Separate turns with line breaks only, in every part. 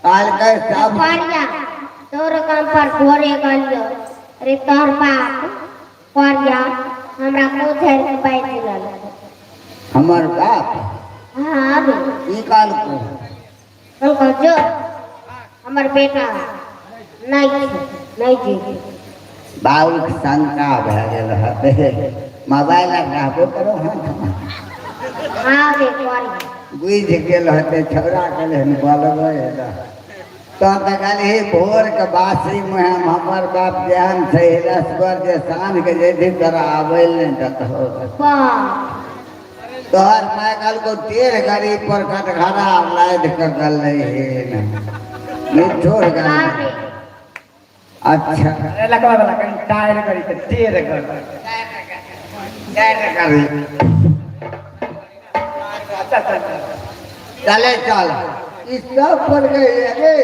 कहलकै सब
करिया तोर काम पर घरे गेलियो अरे तोहर बाप करिया हमरा को झेल के बैठ गेल।
हमर बाप?
हाँ रे।
की कहलको?
कहलको जो हमर बेटा नहीं छै, नहीं जी।
बाबूके शंका भए गेल हेतै, मोबाइल रहबो करो हाथमे।
हाँ रे करिया।
बुझि गेल हेतै छौड़ा कहले हन बोलबै तहन तऽ कहली भोरके बासी मुँहे हमर बाप जेहन छै रसगर जे साँझके जेबही तोरा आबै लए नहि देतौ।
बाप
तोहर माय कहलकौ टेढ़ गरीब पर कटघरा लादि कऽ गेलै हेन निठोर
हाँ
गरीब।
रे।
अच्छा
अरे लकवा वाला कहीं टायर करी तऽ टेढ़ कर।
टेढ़ गरीब।
अच्छा अच्छा।
चले चल ई सब पर गए। अरे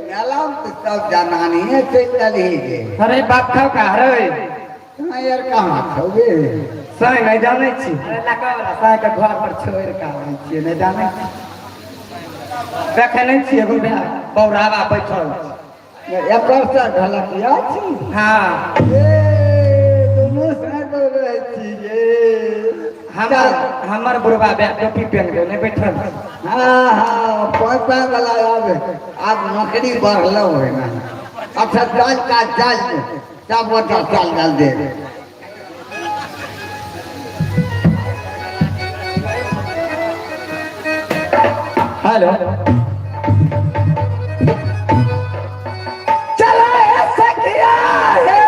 मेला में तो सब जनानिए चलि देलही गे।
अरे बाप खाओ का अरे।
कहाँ यार, कहाँ छौ गे?
साँय नहि जानै छी। अरे लकवा वाला साँय के घर पर छोड़ि कऽ आबै छियै, नहि जानै छी, देखै नहि छियै एगो बौरावा बैठल छै।
एकर से ढलकिया छी?
हाँ।
ए दुनू साँय पर रहै छी गे।
हमर हमर बुढ़वा बे टोपी पेन के नहि बैठल छै।
हाँ हाँ, पाँच पाँच वाला आब आब नौकरी बढ़लो है ना। अच्छा चल चल चल, सब गोटा चल जल्दी।
हेलो चला हे सखिया हे,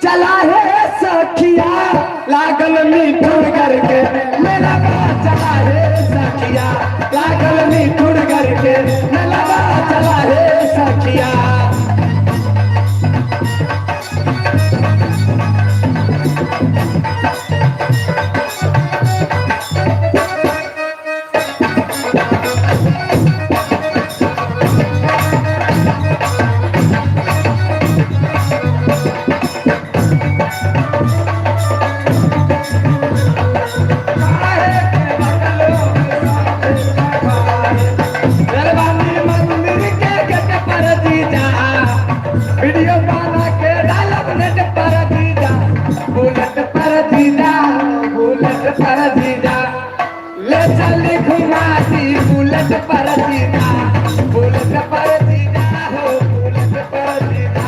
चला हे सखिया लागल मिठुर करके मेला बा, चला हे सखिया लागल मिठुर करके मेला बा, चला हे सखिया। दरबारी मंदिर के गेट पर जीजा वीडियो बना के डालब नेट पर जीजा, बुलेट पर जीजा, बुलेट पर जीजा ले चल घुमाती, बुलेट पर जीजा, बुलेट पर जीजा हो, बुलेट पर जीजा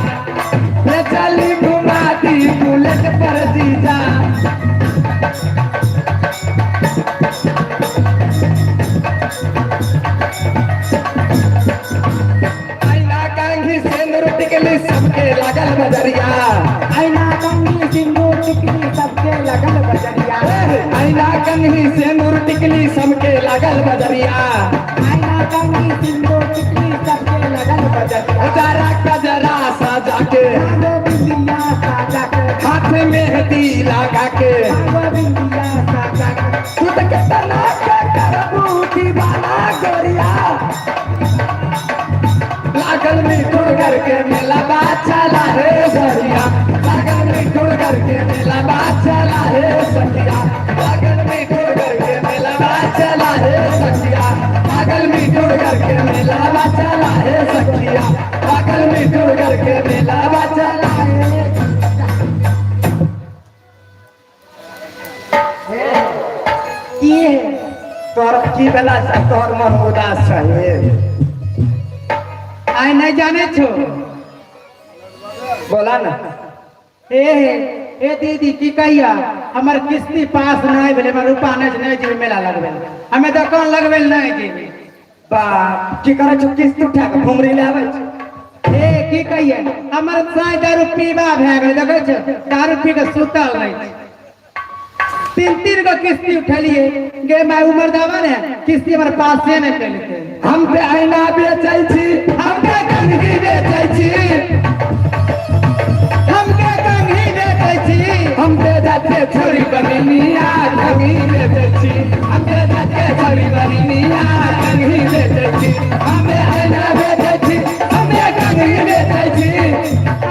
ले चल घुमाती, बुलेट पर जीजा। आईना कांघी सिंदूर टिकली सबके लागल बजरिया,
आईना कंघी सिंदूर टिकली सबके लगल बजरिया,
आईना कंघी सिंदूर टिकली सबके लागल बजरिया,
आईना कंघी सिंदूर टिकली सबके लगल बजरिया,
उजारा कजरा सजा के,
मांगो बिंदिया साजा के,
हाथ में मेहंदी लगा के,
मांगो बिंदिया साजा के,
तू तो कितना के करबू दीवाना गोरिया, लागल मिठुर करके मेला बाचला हे सखिया, लागल मिठुर करके मेला बाचला हे सखिया, लागल मिठुर करके मेला बाचला हे सखिया, लागल मिठुर करके मेला बाचला हे सखिया, लागल मिठुर करके मेला बाचला हे।
की है?
तोहर की भेला से तोहर मन उदास छै?
आइ नहीं जाने छो।
बोला ना।
ए ए दीदी, की कहिया, हमर किस्ती पास नहीं भेलै, हमर रूपा नहीं छै, नहीं जेबै मेला लगबै, हमे दोकान लगबै लए नहीं जेबै।
बाप की करै छौ? किस्त उठा के घुमरी ले आबै छौ?
ए की कहिए, हमर साँय दारू पीबा भए गेलै, देखै छौ दारू पी के सुतल रहै छै। तीन तीन गो किस्ती उठेलिए गे my, उमर दावा ने किस्ती हमर पासे नहीं केलकै।
हम ते आईना बेचै छी, हम ते कंघी बेचै छी,
हम के कंघी बेचै छी,
हम ते जाते छोरी बनिया कंघी बेचै छी, हम ते जाते छोरी बनिया कंघी बेचै छी, हमे आईना बेचै छी, हमे कंघी बेचै छी,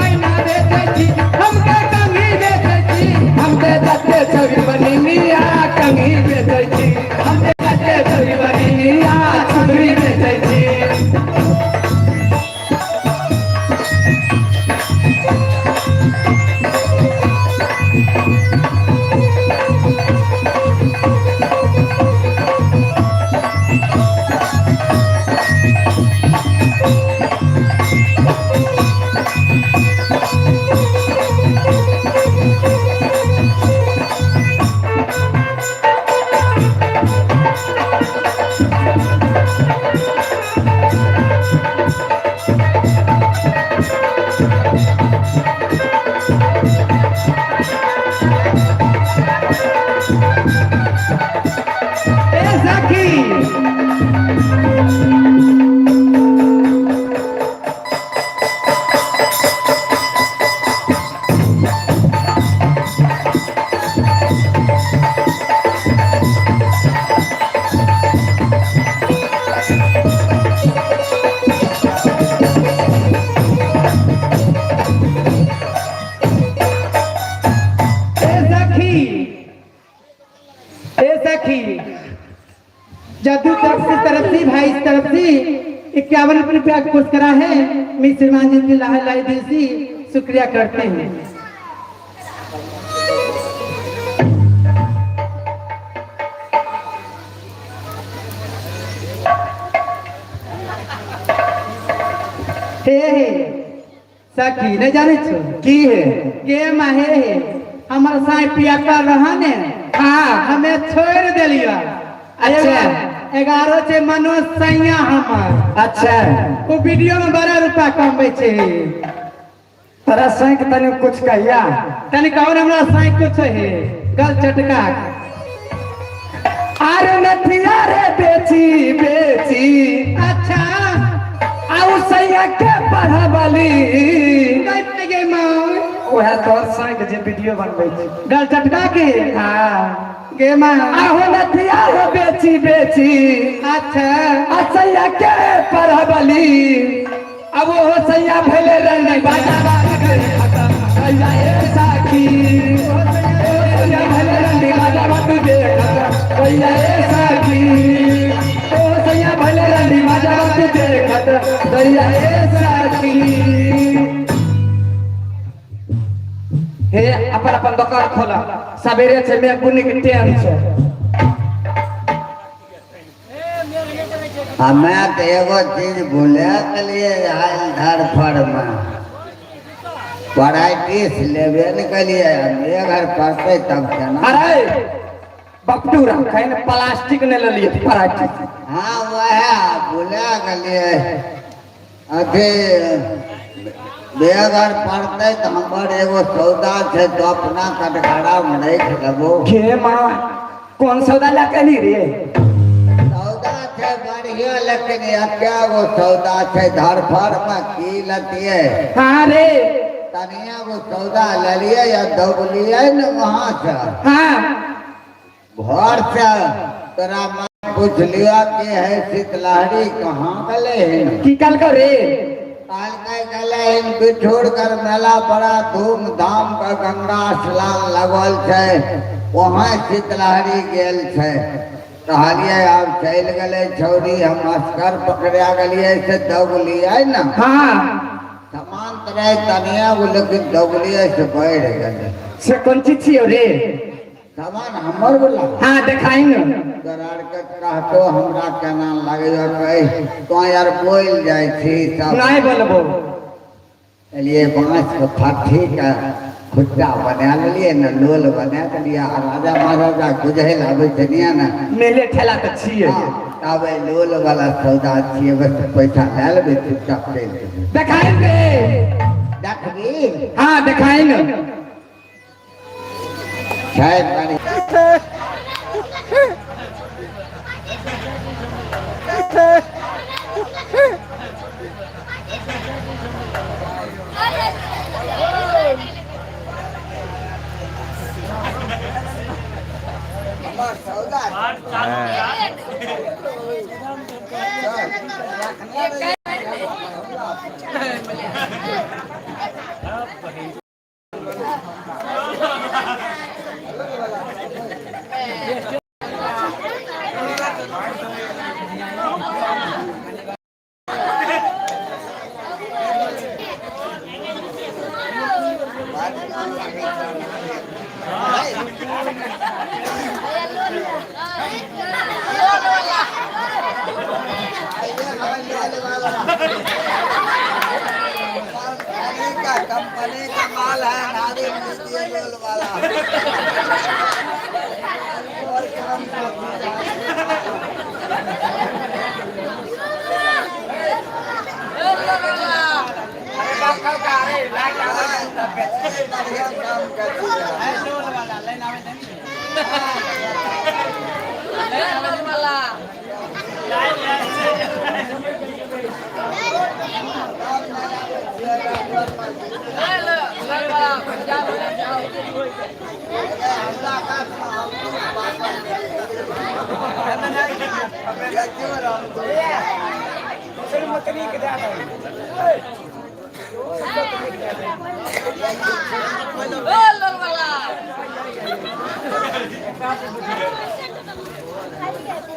आईना बेचै छी, हम के कंघी बेचै छी,
हम ते जाते छोरी बनिया कंघी बेचै छी, हम ते जाते छोरी बनिया।
कद्दू तरफ से तरफ से भाई इस तरफ से 51 रुपया पुरस्कार है। मैं श्रीमान जी की लाहे लाहे दिल से शुक्रिया करते हैं। हे हे सखी नहीं जाने छो
की है?
गे माहे हे हमर साई पियाकर रहने।
हाँ।
हमें छोड़ देलियो।
अच्छा।
11 छे मनोज सैया हमर।
अच्छा।
वो वीडियो में बड़ा रुपया कमबै छे।
तोरा साइक तनी कुछ कहिया।
तनी कहू ने हमरा साई कुछ हे गल चटका।
अरे नथिया रे बेची बेची।
अच्छा।
आउ सैया के पढ़ावली।
गई गे माँ।
ओहे तोर साइक जे वीडियो बनबै छै।
गल चटका के।
हाँ।
गे माँ।
आहो नथिया रे बेची बेची।
अच्छा।
आ सैया के पढ़ावली। अब वो सैया भेले रंग बाजा बाजा सैया ए साखी। सैया भेले रंग बाजा बाजा देखत सैया ए साखी। ओ सैया भेले रंग बाजा बाजा देखत सैया ए साखी। हे अपन अपन दुकान खोला सवेरे छे मेघ बुनी के टाइम छे।
हमें तो एगो चीज भूले गेलिए आयल धरफड़ में प्रैक्टिस लेबे ने कलिए मेघ पड़ते तब केना।
अरे बपटूरा कहीं प्लास्टिक ने ले लिए प्रैक्टिस।
हाँ वह भूले गेलिए अथी बेघर पड़ते तो हमर एगो सौदा छै तो अपना कटघरा में राखि लेबो।
गे माँ कौन सौदा ला के ली रे?
सौदा छै बढ़िया लेकिन एके गो सौदा छै धरफड़ में की लतियै।
हाँ रे।
तनिया गो सौदा लेलियै या दौड़लियै ने वहां से।
हाँ।
घर से तोरा माँ पूछलियो कि है शीतलहरी कहाँ गेलै हन?
की कहलको रे?
कहलकै गेलै हन बिठूर कर मेला बड़ा धूमधाम का गंगा स्नान लगल छै वहाँ शीतलहरी गेल छै। कहलियै आब चलि गेलै छौड़ी हम असगर पकड़ा गेलियै से दौड़लियै ने।
हाँ।
सामान तऽ रहै तनिया गो लेकिन दौड़लियै से बढ़ि गेलै।
से कोन चीज छियौ रे?
सामान हमर बोला।
हाँ देखाई न।
तोरा आरके कहतो हमरा केना लगैया कहि तो यार बोल जाइ छी सब।
नहीं बोलबो।
एलियै बाँस के फट्ठी के खुट्टा बना लेलियै ने लोल बना देलियै आ राजा महाराजा गुजरै लए आबै छलियै ने।
मेले ठेला तऽ छियै।
तब लोल वाला सौदा छियै बस पैसा लए लेबै चुपचाप चलि जेबै।
देखाई रे।
देखबी?
हाँ देखाई न।
छै बड़ी। हमर सौदा कंपनी का माल है नारी लोल वाला। और काम बढ़िया काम करती है। हेलो।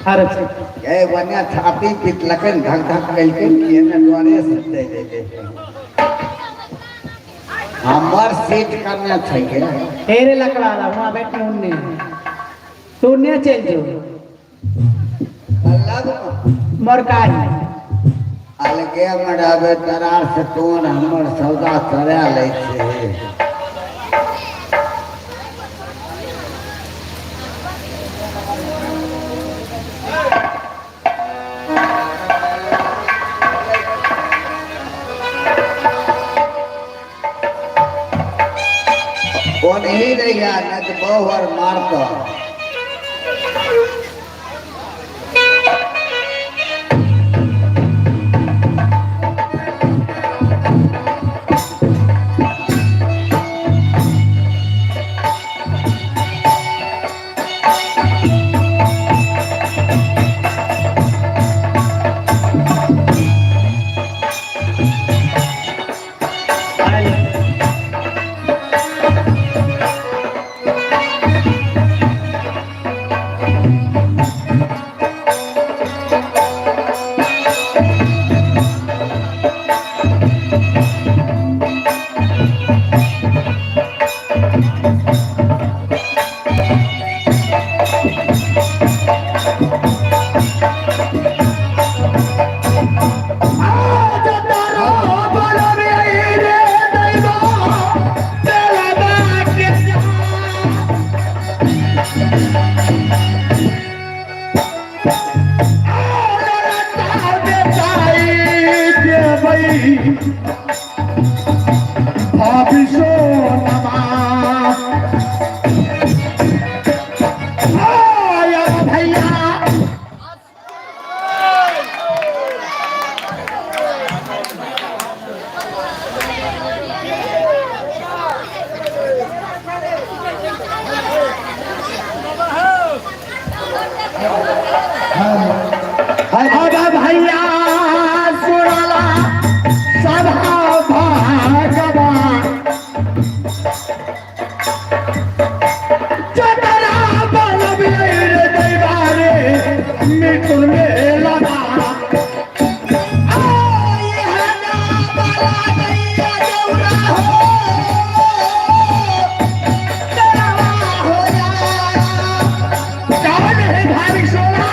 अरे छै।
ए बढ़िया छाती पिटलकन धक धक कलकन कि एने डरे से दे दे दे। हमर सीट करने छै के?
तेरे लकड़ा वाला वहां बैठ उन्ने तू ने चल जो।
अलग।
मोर काही।
अलगे में रहबे तरार से तोर हमर सौदा चढ़ा लै छै। ओनही रहिया नहि तऽ बहु आर मारतऽ।
भैया सुनाला सभा भगवान चतरा बलबीर दैवारे मिथुन मेलना। कौन है भाभी सोना?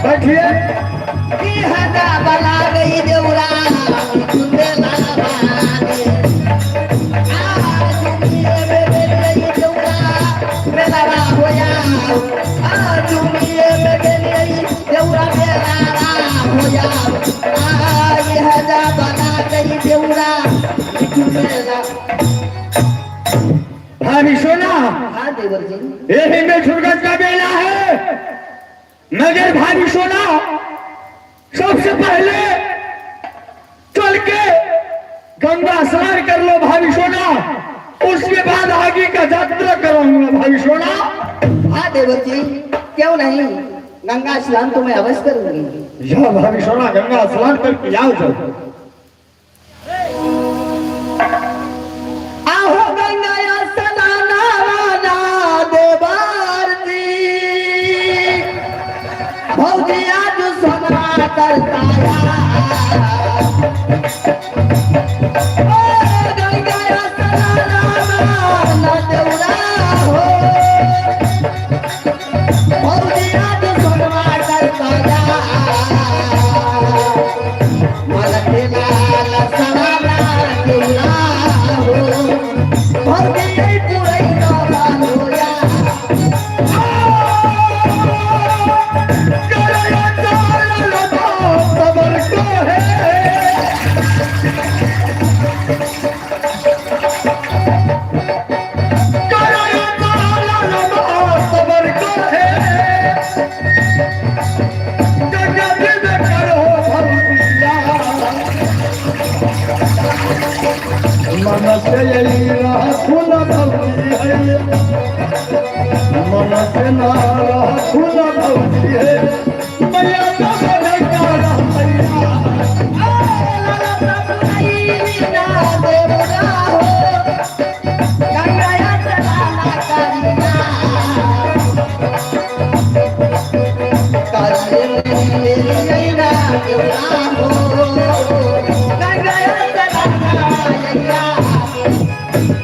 बैठिए। भाभी सोना, यही में झुरगत का मेला है, मगर भाभी सोना सबसे पहले चल के गंगा स्नान कर लो भाभी सोना। उसके बाद आगे का यात्रा कराऊंगा भाभी सोना।
हाँ देवर जी, क्यों नहीं, गंगा स्नान तो मैं अवश्य करूंगी।
जाओ भाभी सोना, गंगा स्नान करके आओ जाओ।
आहो गंगा स्नान वाला देवर जी, भौजी आज सोना करता। ओ गंगा स्नान वाला देवरा हो, भौजी आज सोना करता। मन लाल सवाला देवरा हो, भौजी पुरई होया।
सबर को है सबर को है, गंगा जी में करो भौजिया। मन से यही रह भौजी है, मन से ना रह भौजी है, मैया तो का मैया।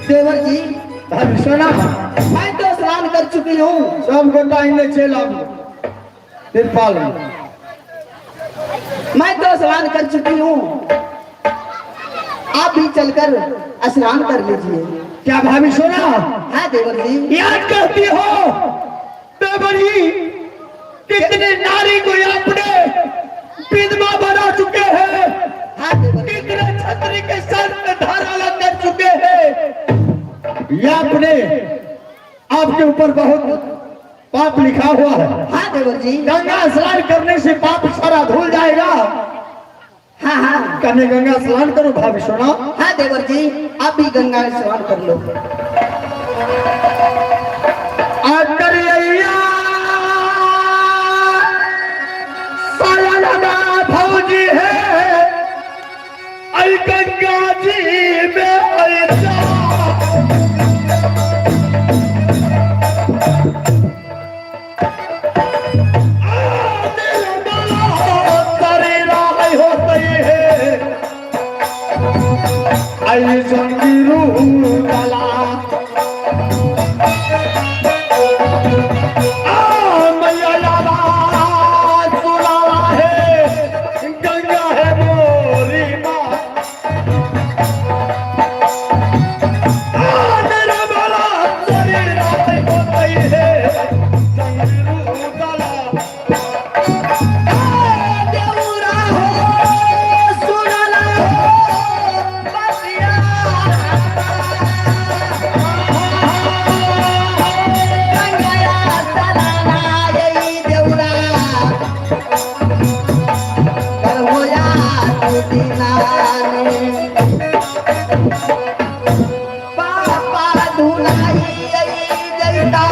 देवर जी,
भाभी सोना,
मैं तो स्नान कर चुकी हूँ।
सब गोटा इन्हें चल आबू तिरपाल में।
मैं तो स्नान कर चुकी हूँ, आप भी चलकर स्नान कर लीजिए।
क्या भाभी सोना?
हाँ देवर जी।
याद करती हो देवरी, कितने नारी को अपने विधवा बना चुके हैं।
हाँ देवर जी।
कितने छत्री के सर पे धारा कर चुके हैं। ये अपने आपके ऊपर बहुत पाप लिखा हुआ है।
हाँ देवर जी।
गंगा स्नान करने से पाप सारा धुल जाएगा।
हाँ हाँ।
कहने गंगा स्नान करो भाभी सोना।
हाँ देवर जी, आप भी गंगा स्नान कर लो।
आकरिया साया भौजी है, आई गंगा जी में ऐसा। होते है आई जंगीरू कला मैया आवाज सुनावा है, गंगा है मोरी माँ। आ, मेरा बड़ा शरीर होते है जंगीरू कला।
देवरा हो सुनला हो बसिया, गंगाया सलाना यही देवरा कर होया तुदिनाने। पापा धुलाई यही जैता।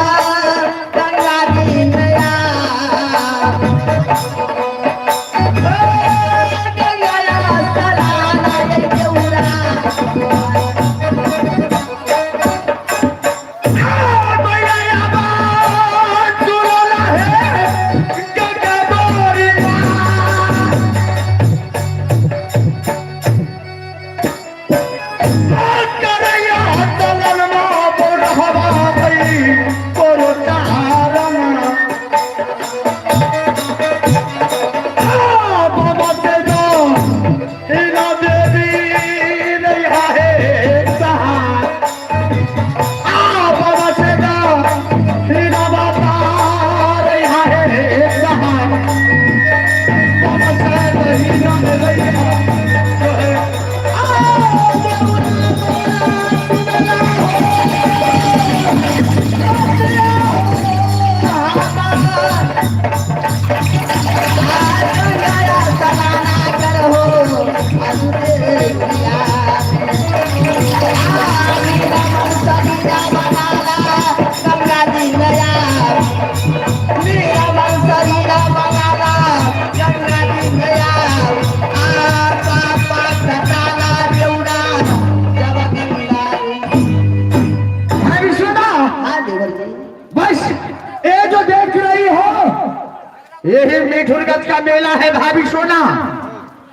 यही मिठुरगंज का मेला है भाभी सोना।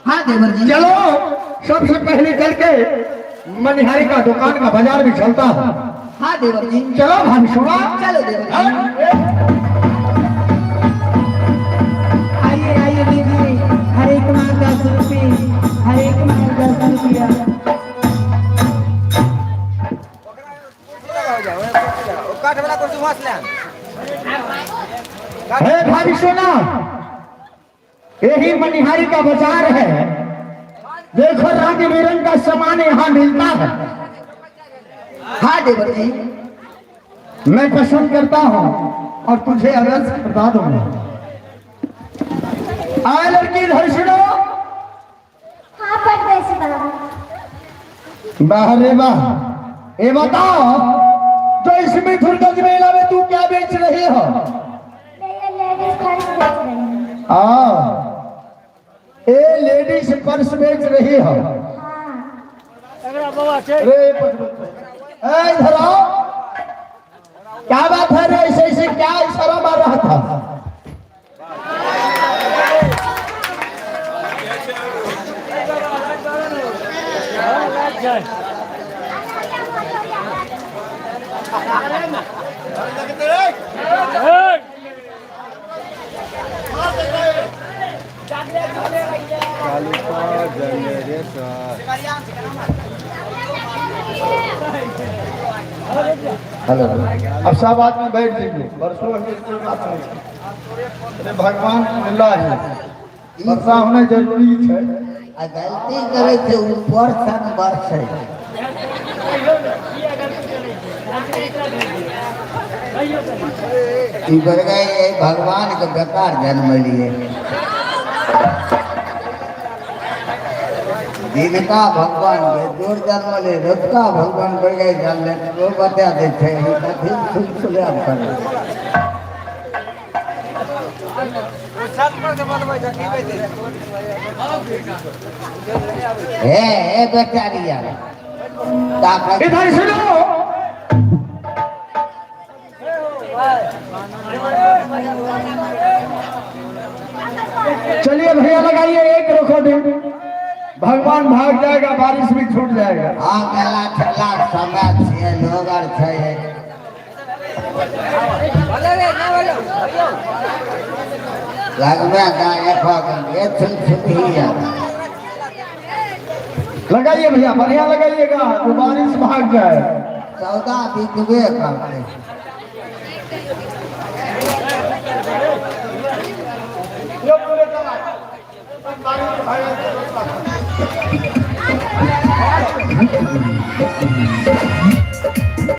हाँ देवर जी।
चलो सबसे पहले चल के मनिहारी का दुकान का बाजार भी चलता है।
हाँ देवर जी।
चलो भाभी सोना।
चलो देवर जी।
आइए आइए दीदी, हर एक माल 10 रुपये, हर एक माल 10 रुपया।
है भाभी सोना, यही मनिहारी का बाजार है। देखो रंग बिरंग का सामान यहाँ मिलता है।
हाँ देवर जी।
मैं पसंद करता हूँ और तुझे अरज करता दूंगा। आए लड़की इधर सुनो।
हाँ परदेसी बाबा।
वाह रे वाह, ये बताओ जो इस मिथुनगंज मेला में तू क्या बेच रही हो?
मैं ये लेडीज पर्स बेच रही हूँ।
हाँ, ए लेडीज पर्स बेच रही हो।
हाँ।
अरे ए, इधर आओ। क्या बात है रे, ऐसे ऐसे क्या इशारा मार रहा था?
हेलो।
अब सब आदमी बैठ जाइए, बरसों है, कोई बात नहीं। अरे भगवान मिला है, वर्षा होना जरूरी है।
आ गलती करे छै ऊपर सन बरसे। ई बरगई ये भगवान के बेकार जन्म लिए। दिनका भगवान के दूर जन्म ले, रतका भगवान बरगई जन्म ले, वो बता दे छै, ई कथी सुन सुन करे। हे हे बेचारिया ताकत।
इधर सुनो। चलिए भैया लगाइए एक रिकॉर्डिंग, भगवान भाग जाएगा, बारिश भी छूट जाएगा।
हाँ मेला ठेला समय छियै, लोग आर छै। लगमे दा एक ये सुन सुन
लगाइए भैया, बढ़िया लगाइएगा तो बारिश भाग जाए।
सौदा बिकबे करतै।